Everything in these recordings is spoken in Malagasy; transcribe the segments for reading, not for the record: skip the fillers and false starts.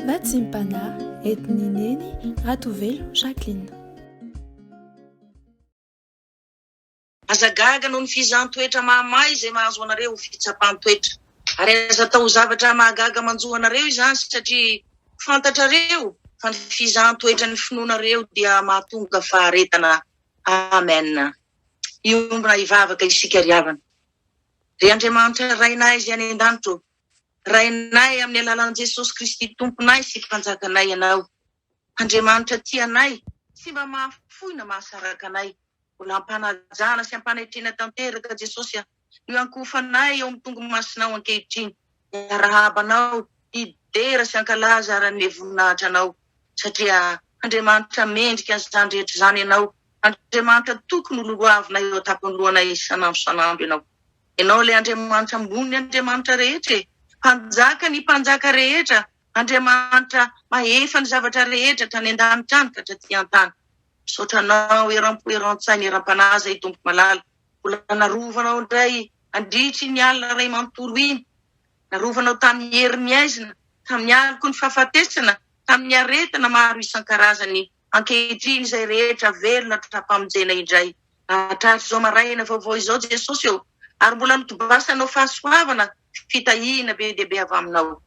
Vatsim-panahy entin'i Neny Ratovelo Jacqueline. Aza gaga noho ny fizahan-toetra mahamay izay mahazo anareo ho fitsapan-toetra. Ary aza atao ho zavatra mahagaga manjo anareo izany, satria fantatrareo fa ny fizahan-toetran'ny finoanareo dia mahatonga faharetana. Amen. Hiombona hivavaka isika ry havana. Ry Andriamanitra Rainay izay any an-danitra ô, Rainay amin'ny alalan'i Jesosy Kristy Tomponay sy Mpanjakanay Ianao. Andriamanitra tia anay, tsy mba mahafoy na mahasaraka anay. Mbola ampanajana sy ampanetrena tanteraka Jesosy a, no iankohofanay eo amin'ny tongo-masinao ankehitriny. Hiarahaba Anao, hidera sy hankalaza ary hanome voninahitra Anao, satria Andriamanitra mendrika an'izany rehetra izany Ianao, Andriamanitra tokony ho lolohavina eo an-tampon'ny lohanay isan'andro isan'andro Ianao. Ianao ilay Andriamanitra ambonin'ny andriamanitra rehetra e! Mpanjaka ny mpanjaka rehetra, Andriamanitra mahefa ny zavatra rehetra hatrany an-danitra any ka hatraty an-tany. Misaotra Anao eram-po eran-tsaina eram-panahy izay Tompo malala. Mbola narovanao indray nandritra iny alina iray manontolo iny. Narovanao tamin'ny herin'ny haizina, tamin'ny aloky ny fahafatesana, tamin'ny aretina maro isan-karazany. Ankehitriny izay rehetra velona tra-pamonjena indray. Nahatratra izao maraina vaovao izao Jesosy ô, ary mbola notobasanao fahasoavana, fitahiana be dia be avy aminao.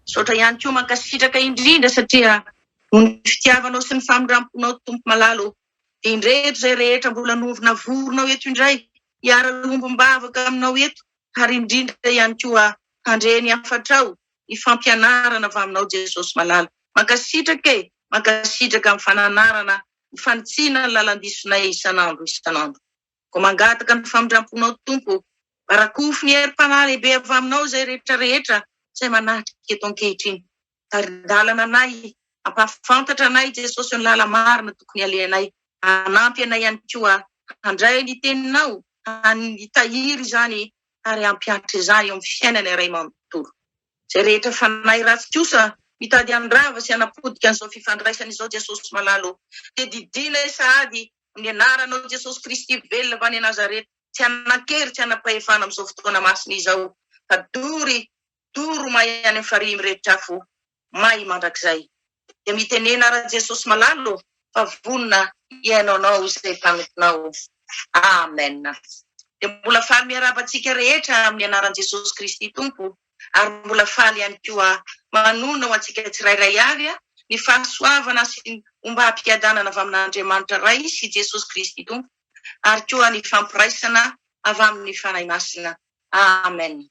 Misaotra ihany koa mankasitraka indrindra satria noho ny fitiavanao sy ny famindram-ponao Tompo malala ô, dia indreto izay rehetra mbola novonavorinao eto indray hiara-hiombom-bavaka aminao eto ary indrindra ihany koa handre ny hafatrao, ny fampianarana avy aminao Jesosy malala. Mankasitraka e! Mankasitraka amin'ny fananarana, ny fanitsiana ny lalan-disonay isan'andro isan'andro. Koa mangataka ny famindram-ponao Tompo ô, mba rakofy ny herim-panahy lehibe avy aminao izay rehetra rehetra izay manatrika eto ankehitriny. Tari-dalana anay, hampahafantatra anay Jesosy ny lala-marina tokony halehanay, hanampy anay ihany koa handray ny teninao, hitahiry izany ary hampihatra izany eo amin'ny fiainana iray manontolo. Izay rehetra fanahy ratsy kosa mitady handrava sy hanapotika an'izao fifandraisana izao Jesosy malala ô, dia didinay sahady amin'ny anaranao Jesosy Kristy velona avy any Nazareta, tsy hanan-kery tsy hanam-pahefana amin'izao fotoana masina izao fa dory Doro may any amin'ny farihy mirehitra afo may mandrakizay. Dia mitenena ra Jesosy malala ô fa vonona hihaino anao izay mpanomponao. Amen. Dia mbola faly miarahaba antsika rehetra amin'ny anaran'i Jesosy Kristy Tompo ary mbola faly ihany koa manonona ho antsika tsirairay avy ny fahasoavana sy ny ombam-piadanana avy amin'Andriamanitra Ray sy Jesosy Kristy Tompo ary koa ny fampiraisana avy amin'ny Fanahy Masina. Amen.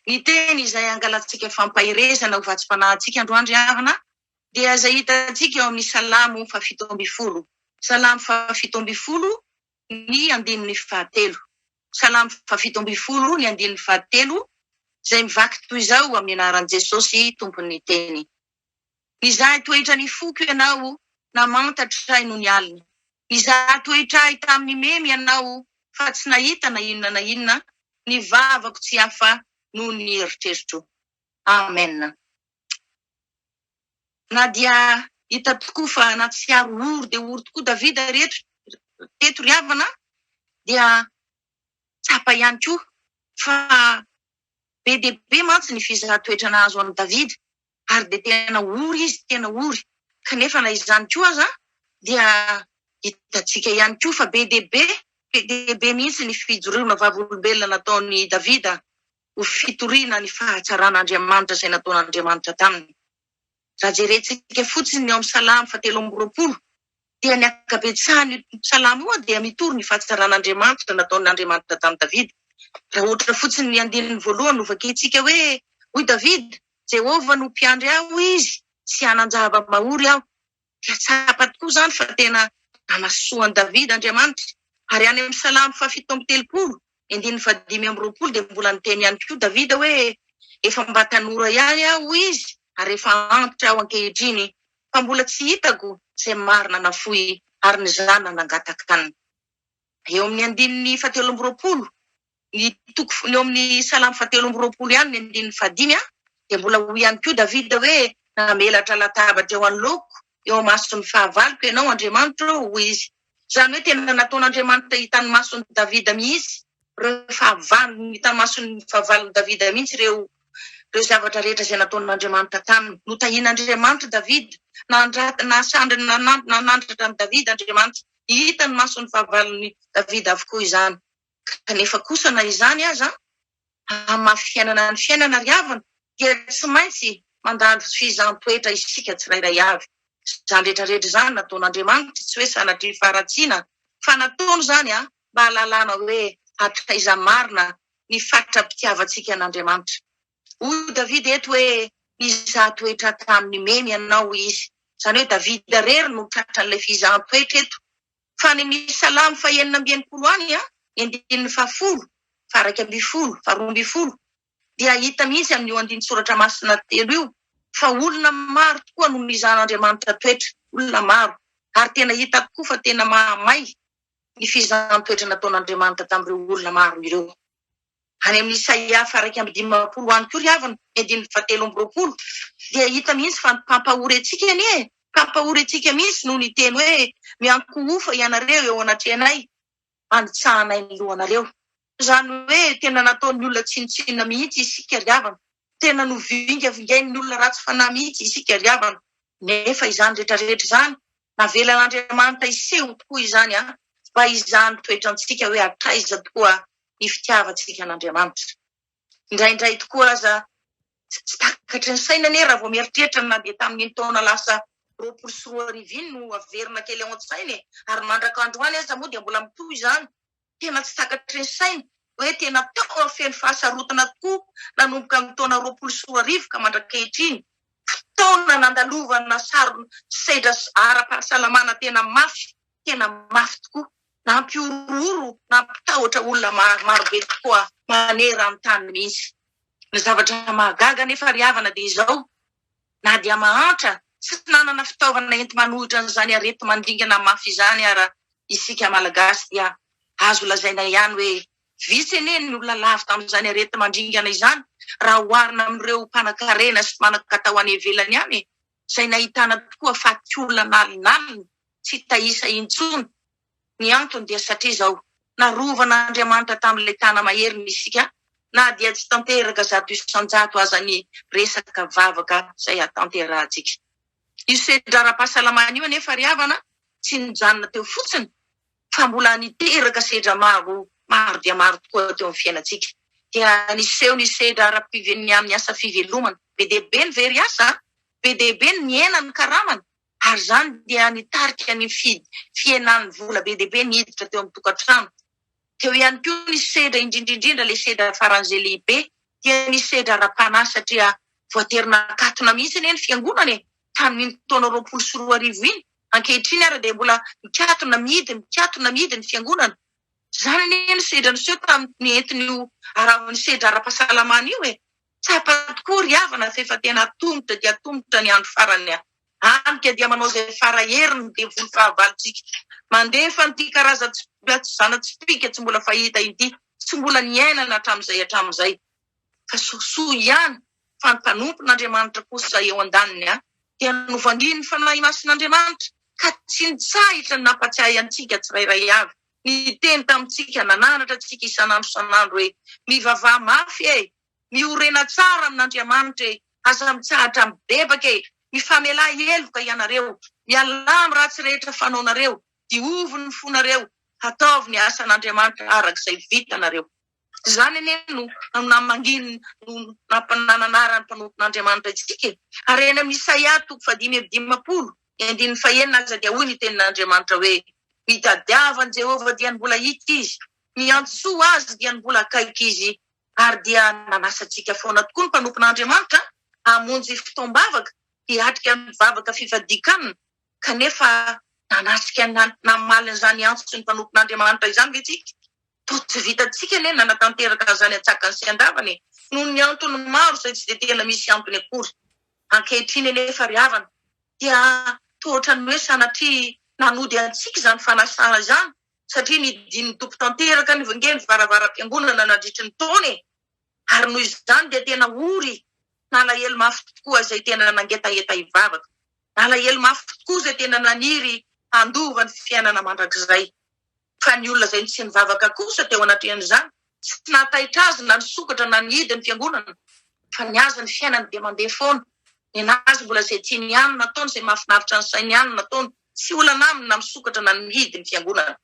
Ny teny izay angalantsika fampaherezana ho vatsim-panahintsika androany ry havana dia izay hitantsika eo amin'ny Salamo fahafito ambin'ny folo. Salamo fahafito ambin'ny folo ny andininy fahatelo. Salamo fahafito ambin'ny folo ny andininy fahatelo izay mivaky toy izao amin'ny anaran'i Jesosy Tompon'ny teny. Nizaha toetra ny foko ianao, namantatra ahy nony alina. Nizaha toetra ahy tamin'ny memy ianao, fa tsy nahita na inona na inona, ny vavako tsy hafa noho ny eritreritro. Amen. Na dia hita tokoa fa nahatsiaro ory dia ory tokoa Davida reto teto ry havana dia tsapa ihany koa fa be dia be mantsy ny fizahan-toetra nahazo an'i Davida ary dia tena ory izy, tena ory. Kanefa na izany koa aza dia hitantsika ihany koa fa be dia be, be dia be mihitsy ny fijoroana vavolombelona nataon'i Davida ho fitoriana ny fahatsaran'Andriamanitra izay nataon'Andriamanitra taminy. Raha jerentsika fotsiny ny ao amin'ny Salamo fahatelo amby roapolo dia ny ankabetsahan'io salamo io dia mitory ny fahatsaran'Andriamanitra nataon'Andriamanitra tamin'i Davida. Raha ohatra fotsiny ny andininy voalohany no vakintsika hoe, Hoy Davida, Jehovah no mpiandry ahy, hoy izy, tsy hanan-java-mahory aho. Dia tsapa tokoa izany fa tena nanasoa an'i Davida Andriamanitra. Ary any amin'ny Salamo fahafito amby telopolo, ny andininy fahadimy amby roapolo dia mbola niteny ihany koa Davida hoe, Efa mba tanora ihany aho, hoy izy, ary efa antitra aho ankehitriny, fa mbola tsy hitako izay marina nafoy ary ny zanany nangataka-kanina. Eo amin'ny andininy fahatelo amby roapolo, ny toko, ny eo amin'ny Salamo fahatelo amby roapolo ihany, ny andininy fahadimy, dia mbola hoy ihany koa Davida hoe, Namelatra latabatra eo anoloako, eo imason'ny fahavaloko Ianao, Andriamanitro ô, hoy izy. Izany hoe tena nataon'Andriamanitra hitan'ny mason'i Davida mihitsy ireo fahavalony, hitan'ny mason'ny fahavalon'i Davida mihitsy ireo. Ireo zavatra rehetra izay nataon'Andriamanitra taminy. Notahian'Andriamanitra Davida, nanandratra an'i Davida Andriamanitra. Hitan'ny mason'ny fahavalon'i Davida avokoa izany. Kanefa kosa na izany aza, amin'ny maha fiainana ny fiainana ry havana, dia tsy maintsy mandalo fizahan-toetra isika tsirairay avy. Izany rehetra rehetra izany nataon'Andriamanitra, tsy hoe sanatria faharatsiana, fa nataony izany mba hahalalana hoe hatraiza marina ny fatram-pitiavantsika an'Andriamanitra. Hoy Davida eto hoe, Nizaha toetra tamin'ny memy ianao, hoy izy. Izany hoe Davida irery no tratran'ilay fizahan-toetra eto. Fa any amin'ny Salamo fahenina amby 60 any, ny andininy fahafolo, faha-11, faha-12, dia hita mihitsy amin'io andinin-tsoratra masina telo io fa olona maro tokoa no nizahan'Andriamanitra toetra, olona maro. Ary tena hita tokoa fa tena mahamay ny fizahan-toetra nataon'Andriamanitra tamin'ireo olona maro ireo. Any amin'ny Isaia faha-51 any koa ry havana, ny andininy fahatelo amby 20, dia hita mihitsy fa ny mpampahory antsika anie e, mpampahory antsika mihitsy no niteny hoe, Miankohofa ianareo eo anatrehanay, hanitsahanay ny lohanareo. Izany hoe tena nataon'ny olona tsinontsinona mihitsy isika ry havana. Tena novingavingain'ny olona ratsy fanahy mihitsy isika ry havana. Nefa izany rehetra rehetra izany, navelan'Andriamanitra hiseho tokoa izany mba hizaha ny toetrantsika hoe hatraiza tokoa ny fitiavantsika an'Andriamanitra. Indraindray tokoa aza tsy takatry ny saina anie raha vao mieritreritra na dia tamin'iny taona lasa 2020 iny no averina kely ao an-tsaina e! Ary mandrak'androany aza moa dia mbola mitohy izany. Tena tsy takatry ny saina hoe tena taona feno fahasarotana tokoa nanomboka ny taona 2020 ka mandrak'ankehitriny. Fotoana nandalovana sarona sedra ara-pahasalamana tena mafy, tena mafy tokoa. Nampihorohoro, nampitahotra olona marobe tokoa maneran-tany mihitsy. Ny zavatra mahagaga anefa ry havana dia izao, na dia mahantra, tsy nanana fitaovana enti-manohitra an'izany areti-mandringana mafy izany ara isika Malagasy dia azo lazaina ihany hoe vitsy anie ny olona lavo tamin'izany areti-mandringana izany raha oharina amin'ireo mpanankarena sy manan-katao any ivelany any e, izay nahitana tokoa faty olona an'alinalina tsy hita isa intsony. Ny antony dia satria izao, narovan'Andriamanitra tamin'ilay tana-maheriny isika na dia tsy tanteraka 100% aza ny resaka vavaka izay atanterahantsika. Io sedra ara-pahasalamana io anefa ry havana tsy nijanona teo fotsiny fa mbola niteraka sedra maro maro dia maro tokoa teo amin'ny fiainantsika. Dia niseho ny sedra ara-pive- amin'ny asa fivelomana. Be dia be ny very asa, be dia be ny nihena ny karamany ary izany dia nitarika ny fihenan'ny vola be dia be niditra teo amin'ny tokantrano. Teo ihany koa ny sedra, indrindra indrindra ilay sedra faran'izay lehibe dia ny sedra ara-panahy satria voatery nakatona mihitsy anie ny fiangonana e! tamin'iny taona 2020 iny. Ankehitriny ary dia mbola mikatona mihidy, mikatona mihidy ny fiangonana. Izany anie ny sedra niseho tamin'ny entin'io ny sedra ara-pahasalamana io e! Tsapa tokoa ry havana fa efa tena atomotra dia atomotra ny andro farany. Hany ka dia manao izay fara heriny ny devoly fahavalontsika. Mandefa an'ity karazan-tsipìka tsy mbola fahita ity, tsy mbola niainana hatramin'izay hatramin'izay. Fa soasoa ihany fa ny mpanompon'Andriamanitra kosa eo an-daniny dia novangian'ny Fanahy Masin'Andriamanitra ka tsy nitsahitra ny nampatsiahy antsika tsirairay avy, niteny tamintsika, nananatra antsika isan'andro isan'andro hoe, Mivavaha mafy e! Miorena tsara amin'Andriamanitra e! Aza mitsahatra mibebaka e! Mifamelà heloka ianareo, mialà amin'ny ratsy rehetra fanaonareo, diovy ny fonareo, ataovy ny asan'Andriamanitra araka izay vitanareo. Izany anie no namangiany, no nampanananaran'ny mpanompon'Andriamanitra antsika e! Ary any amin'ny Isaia toko faha-55, ny andininy fahenina aza dia hoy ny tenin'Andriamanitra hoe, Mitadiava an'i Jehovah dia ny mbola hita Izy, miantsoa Azy dia ny mbola akaiky Izy. Ary dia nanasa antsika foana tokoa ny mpanompon'Andriamanitra hamonjy fotoam-bavaka, hiatrika ny vavaka fifadian-kanina, kanefa nanatrika namaly an'izany antson'ny mpanompon'Andriamanitra izany ve isika? Toa tsy vitantsika anie ny nanatanteraka an'izany an-tsakany sy an-davany e! Noho ny antony maro izay tsy dia tena misy antony akory. Ankehitriny anefa ry havana dia toa ohatran'ny hoe sanatria nanody antsika izany fanasana izany satria nidin'ny Tompo tanteraka ny ange ny varavaram-piangonana nandritry ny taona e! Ary noho izany dia tena ory, nalahelo mafy tokoa izay tena nangetaheta hivavaka. Nalahelo mafy tokoa izay tena naniry handova ny fiainana mandrakizay. Fa ny olona izay tsy nivavaka kosa teo anatrehan'izany, tsy nahataitra azy na nisokatra na nihidy ny fiangonana. Fa ny azy ny fiainany dia mandeha foana. Nenazy mbola izay tiany ihany no nataony, izay mahafinaritra ny sainy ihany no nataony. Tsy olana aminy na misokatra na mihidy ny fiangonana.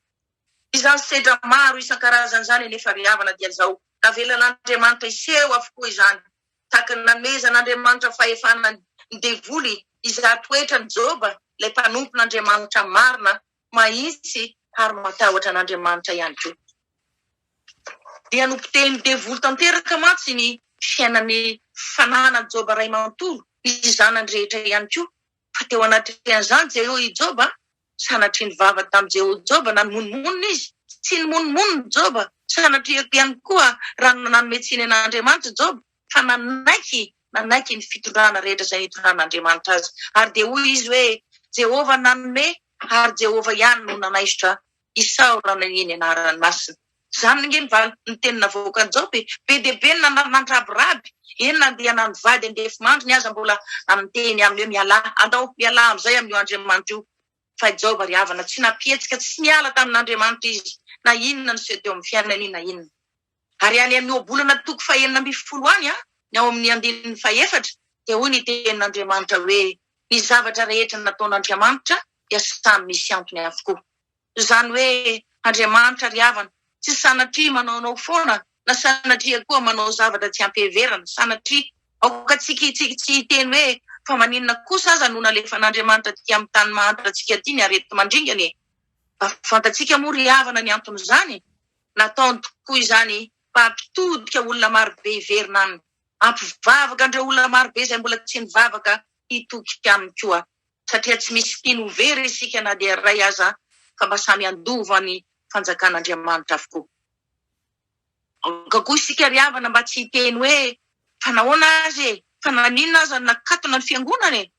Izany sedra maro isan-karazany izany anefa ry havana dia izao, navelan'Andriamanitra hiseho avokoa izany. Tahaka ny nanomezan'Andriamanitra fahefana ny devoly hizaha toetra an'i Joba, ilay mpanompon'Andriamanitra marina, mahitsy ary matahotra an'Andriamanitra ihany koa. Dia nopotehin'ny devoly tanteraka mantsy ny fiainan'ny fananan'i Joba ray manontolo, ny zanany rehetra ihany koa. Fa teo anatrehan'izany Jeho i Joba, sanatria nivava tamin'i Jeho Joba na nimonomonona izy. Tsy nimonomonona Joba, sanatria ihany koa raha nanome tsiny an'Andriamanitra Joba, fa nanaiky, nanaiky ny fitondrana rehetra izay nitondran'Andriamanitra azy. Ary dia hoy izy hoe, Jehovah nanome, ary Jehovah ihany no nanaisotra Isaorana anie ny anarany masina. Izany ange ny valin ny teny navoakan'i Joba e! Be dia be ny nandrabiraby, eny na dia na ny vady andefimandriny aza mbola miteny aminy hoe mialà, andao mialà amin'izay amin'io Andriamanitra io. Fa i Joba ry havana tsy nampihetsika, tsy niala tamin'Andriamanitra izy na inona niseho teo amin'ny fiainany na inona. Ary any amin'ny ohabolana toko fahenina ambin'ny folo any, ny ao amin'ny andininy fahefatra, dia hoy ny tenin'Andriamanitra hoe, Ny zavatra rehetra nataon'Andriamanitra dia samy misy antony avokoa. Izany hoe Andriamanitra ry havana, tsy sanatria manaonao foana na sanatria koa manao zavatra tsy ampiheverana, sanatria. Aoka tsika tsy hiteny hoe fa maninona kosa aza no nalefan'Andriamanitra aty amin'ny tany mahantra antsika aty ny areti-mandringana e! Mba fantatsika moa ry havana ny anton'izany? Nataony tokoa izany mba hampitodika olona marobe hiverina aminy, hampivavaka an'ireo olona marobe izay mbola tsy nivavaka hitoky aminy koa. Satria tsy misy tiany ho very isika na dia iray aza fa mba samy handova ny fanjakan'Andriamanitra avokoa. Aoka koa isika ry havana mba tsy hiteny hoe fa nahoana aza e, fa naninona aza no nakatona ny fiangonana e.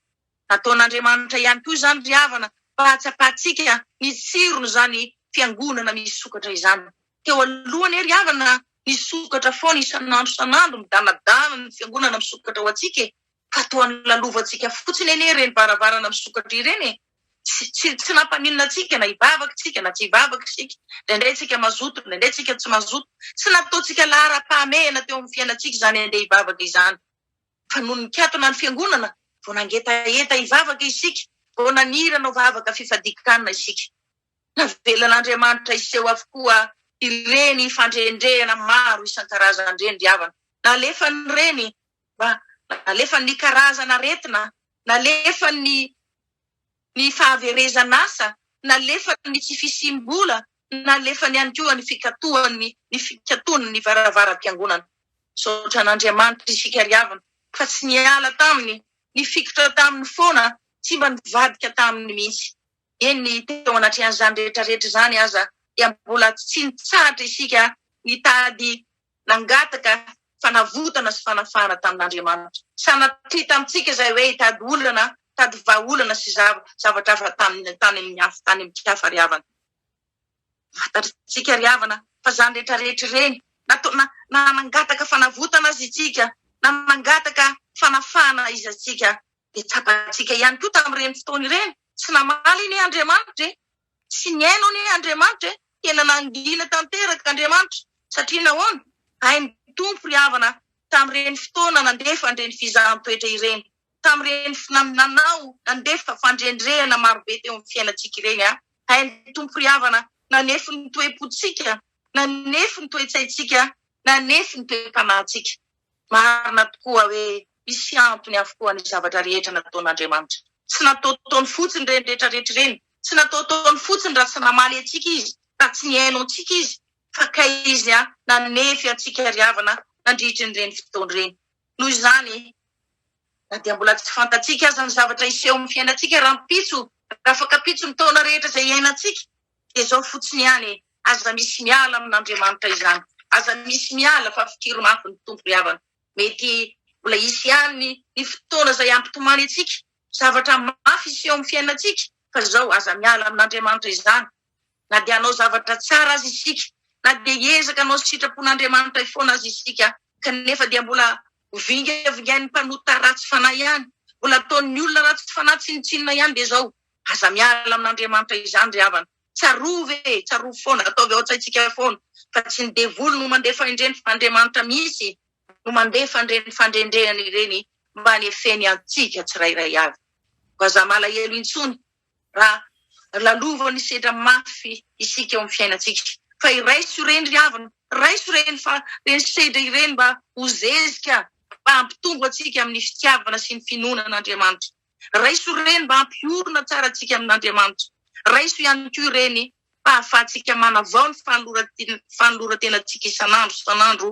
Nataon'Andriamanitra ihany koa izany ry havana mba hahatsapantsika ny tsiron'izany fiangonana misokatra izany. Teo aloha anie ry havana nisokatra foana isan'andro isan'andro midanadana ny fiangonana misokatra ho antsika e. Fa toa nolalovantsika fotsiny anie ireny varavarana misokatra ireny e! Tsy, tsy, tsy nampaninona antsika na hivavaka isika na tsy hivavaka isika. Indraindray isika mazoto, indraindray isika tsy mazoto. Tsy nataontsika laharam-pahamehana teo amin'ny fiainantsika izany handeha hivavaka izany. Fa nony nikatona ny fiangonana, vao nangetaheta hivavaka isika, vao naniry hanao vavaka fifadian-kanina isika. Navelan'Andriamanitra hiseho avokoa ireny fandrendrehana maro isan-karazany ireny ry havana. Nalefany ireny mba nalefany ny karazana aretina, nalefany ny ny fahaverezan'asa, nalefany ny tsy fisiam-bola, nalefany ihany koa ny fikatohan'ny ny fikatony ny varavaram-piangonana. Misaotra an'Andriamanitra isika ry havana fa tsy niala taminy, nifikitra taminy foana, tsy mba nivadika taminy mihitsy. Eny, teo anatrehan'izany rehetra rehetra izany aza dia mbola tsy nitsahatra isika nitady nangataka fanavotana sy fanafahana tamin'Andriamanitra. Sanatria tamintsika izay hoe hitady olana, hitady vahaolana sy zavatra hafa tany tany amin'ny hafa, tany amin'ny hafa ry havana. Fantatritsika ry havana fa izany rehetra rehetra ireny, na na na nangataka fanavotana aza isika, na nangataka fanafahana iza isika, dia tsapantsika ihany koa tamin'ireny fotoana ireny, tsy namaly anie Andriamanitra e! Tsy nihaino anie Andriamanitra e! Tena nangina tanteraka Andriamanitra. Satria nahoana? Hain'ny Tompo ry havana tamin'ireny fotoana nandefa an'ireny fizahan-toetra ireny, tamin'ireny nanao, nandefa fandrendrehana marobe teo amin'ny fiainantsika ireny. Hain'ny Tompo ry havana nanefy ny toe-pontsika, nanefy ny toe-tsaintsika, nanefy ny toe-panahintsika. Marina tokoa hoe misy antony avokoa ny zavatra rehetra nataon'Andriamanitra. Tsy nataotaony fotsiny ireny rehetra rehetra ireny. Tsy nataotaony fotsiny raha tsy namaly antsika Izy, raha tsy nihaino antsika Izy, fa kay Izy nanefy antsika ry havana nandritra ireny fotoana ireny. Noho izany, na dia mbola tsy fantatsika aza ny zavatra hiseho amin'ny fiainantsika rahampitso, rafakampitso, ny taona rehetra izay hiainantsika, Dia izao fotsiny ihany e, aza misy miala amin'Andriamanitra izany, aza misy miala fa fikiro mafy ny Tompo ry havana. Mety mbola hisy ihany ny fotoana izay hampitomany antsika, zavatra mafy hiseho amin'ny fiainantsika, fa izao aza miala amin'Andriamanitra izany. Na dia hanao zavatra tsara aza isika, na dia hiezaka hanao sitrapon'Andriamanitra foana aza isika, kanefa dia mbola ho vingavingain'ny mpanota ratsy fanahy ihany, mbola ataon'ny olona ratsy fanahy tsinontsinona ihany, dia izao Aza miala amin'Andriamanitra izany ry havana. Tsarovy e, tsarovy foana, ataovy ao an-tsaintsika foana fa tsy ny devoly no mandefa indreny fa Andriamanitra mihitsy. no mandefa an'ireny fandrendrehana ireny mba hanefeny antsika tsirairay avy. Koa aza malahelo intsony raha lalovan'ny sedra mafy isika eo amin'ny fiainantsika, fa iraiso ireny ry havana, raiso ireny fa ireny sedra ireny mba ho zezika mba hampitombo antsika amin'ny fitiavana sy ny finoana an'Andriamanitra. Raiso ireny mba hampiorina tsara antsika amin'Andriamanitra. Raiso ihany koa ireny mba hahafahantsika manavao ny fanoloran-tenantsika isan'andro isan'andro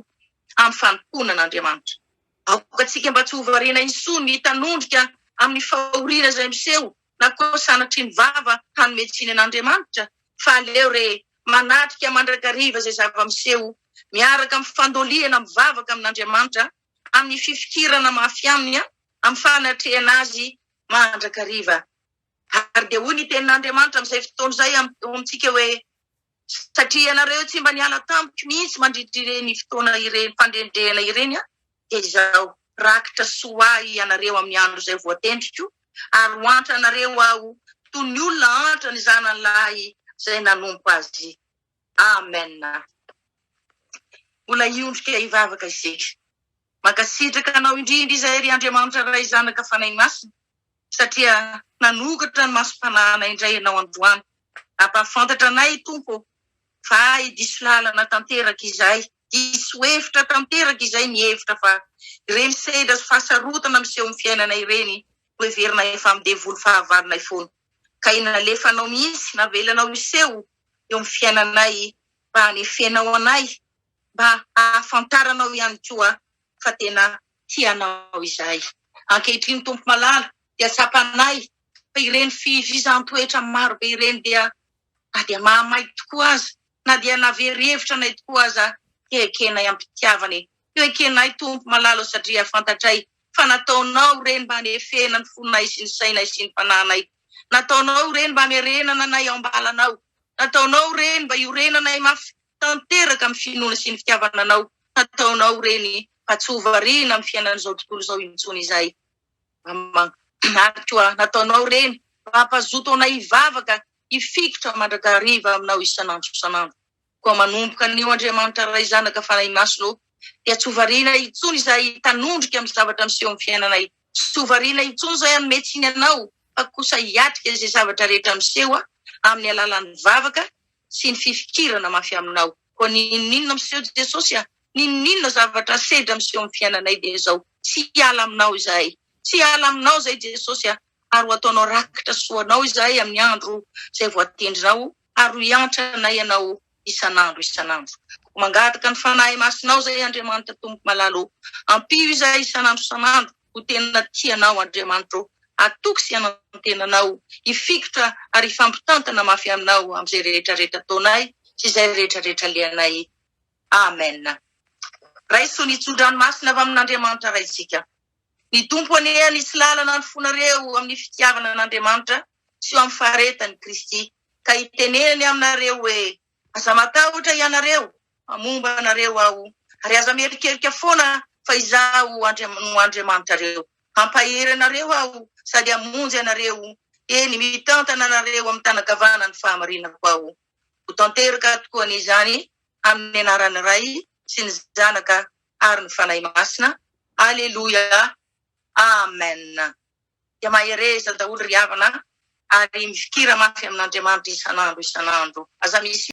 amin'ny fanompoana an'Andriamanitra. Aoka antsika mba tsy ho variana intsony hitanondrika amin'ny fahoriana izay miseho na koa sanatria ny vava hanome tsiny an'Andriamanitra fa aleo re manatrika mandrakariva izay zava-miseho miaraka amin'ny fandolihana mivavaka amin'Andriamanitra amin'ny fifikirana mafy aminy amin'ny fanatrehana azy mandrakariva. Ary dia hoy ny tenin'Andriamanitra amin'izay fotoana izay amintsika hoe, Satria ianareo tsy mba niala tamiko mihitsy mandritra ireny fotoana ireny fandrendrehana ireny, dia izao, rakitra soa ahy ianareo amin'ny andro izay voatendriko, ary ho antra anareo aho toy ny olona antra ny zanany lahy izay nanompo azy. Amen. Mbola hiondrika hivavaka isika. Mankasitraka Anao indrindra izahay ry Andriamanitra Ray Zanaka Fanahy Masina satria nanokatra ny masom-panahinay indray Ianao androany. Nampahafantatra anay Tompo ô fa hay diso lalana tanteraka izahay, diso hevitra tanteraka izahay mihevitra fa ireny sedra sy fahasarotana miseho amin'ny fiainana ireny no heverinay fa amin'ny devoly fahavalonay foana. Ka i nalefanao mihitsy, navelanao hiseho eo amin'ny fiainanay mba hanefenao anay mba hahafantaranao ihany koa fa tena tia anao izahay. Ankehitriny Tompo malala dia tsapanay fa ireny fivizan-toetra maro be ireny dia na dia mahamay tokoa aza, na dia nahavery hevitra anay tokoa aza dia ekenay am-pitiavana e. Io ekenay Tompo malala satria fantatray fa nataonao ireny mba hanefena ny fonay sy ny sainay sy ny fanahinay. Nataonao ireny mba hamerenana anay ao am-balanao. Nataonao ireny mba hiorenanay mafy tanteraka amin'ny finoana sy ny fitiavana anao nataonao ireny fa tsy ho variana amin'ny fiainan'izao tontolo izao intsony izahay. Ary koa nataonao ireny mba hampazoto anay hivavaka hifikitra mandrakariva aminao isan'andro isan'andro. Koa manomboka anio Andriamanitra Ray Zanaka Fanahy Masina ô dia tsy ho variana intsony izahay hitanondrika amin'ny zavatra miseho amin'ny fiainanay. Tsy ho variana intsony izahay hanome tsiny anao fa kosa hiatrika izay zavatra rehetra miseho amin'ny alalan'ny vavaka sy ny fifikirana mafy aminao. Koa n'inon'inona miseho Jesosy a, n'inon'inona zavatra sedra miseho amin'ny fiainanay dia izao, tsy hiala aminao izahay. Tsy hiala aminao izahay Jesosy a, ary ho ataonao rakitra soa anao izahay amin'ny andro izay voatendrinao, ary ho hiantra anay Ianao isan'andro isan'andro. Koa mangataka ny Fanahy Masinao izahay Andriamanitra Tompo malala ô, ampio izahay isan'andro isan'andro ho tena tia Anao Andriamanitra ô, hatoky sy hanantena Anao, hifikitra ary hifampitantana mafy Aminao amin'izay rehetra rehetra ataonay sy izay rehetra rehetra alehanay. Amen. Raiso ny tso-dranomasina avy amin'Andriamanitra Raintsika. Ny Tompo anie hanisy lalana ny fonareo amin'ny fitiavana an'Andriamanitra sy ho amin'ny faharetan'i Kristy, ka hitenenany aminareo hoe, Aza matahotra ianareo, fa momba anareo Aho, ary aza mierikerika foana, fa Izaho no Andriamanitrareo. Hampahery anareo Aho sady hamonjy anareo, eny, mitantana anareo amin'ny tanan-kavanan'ny fahamarinako Aho. Ho tanteraka tokoa anie izany amin'ny anaran'ny Ray sy ny Zanaka ary ny Fanahy Masina. Aleloia. Amen. Dia mahereza daholo ry havana ary mifikira mafy amin'Andriamanitra isan'andro isan'andro. Aza misy.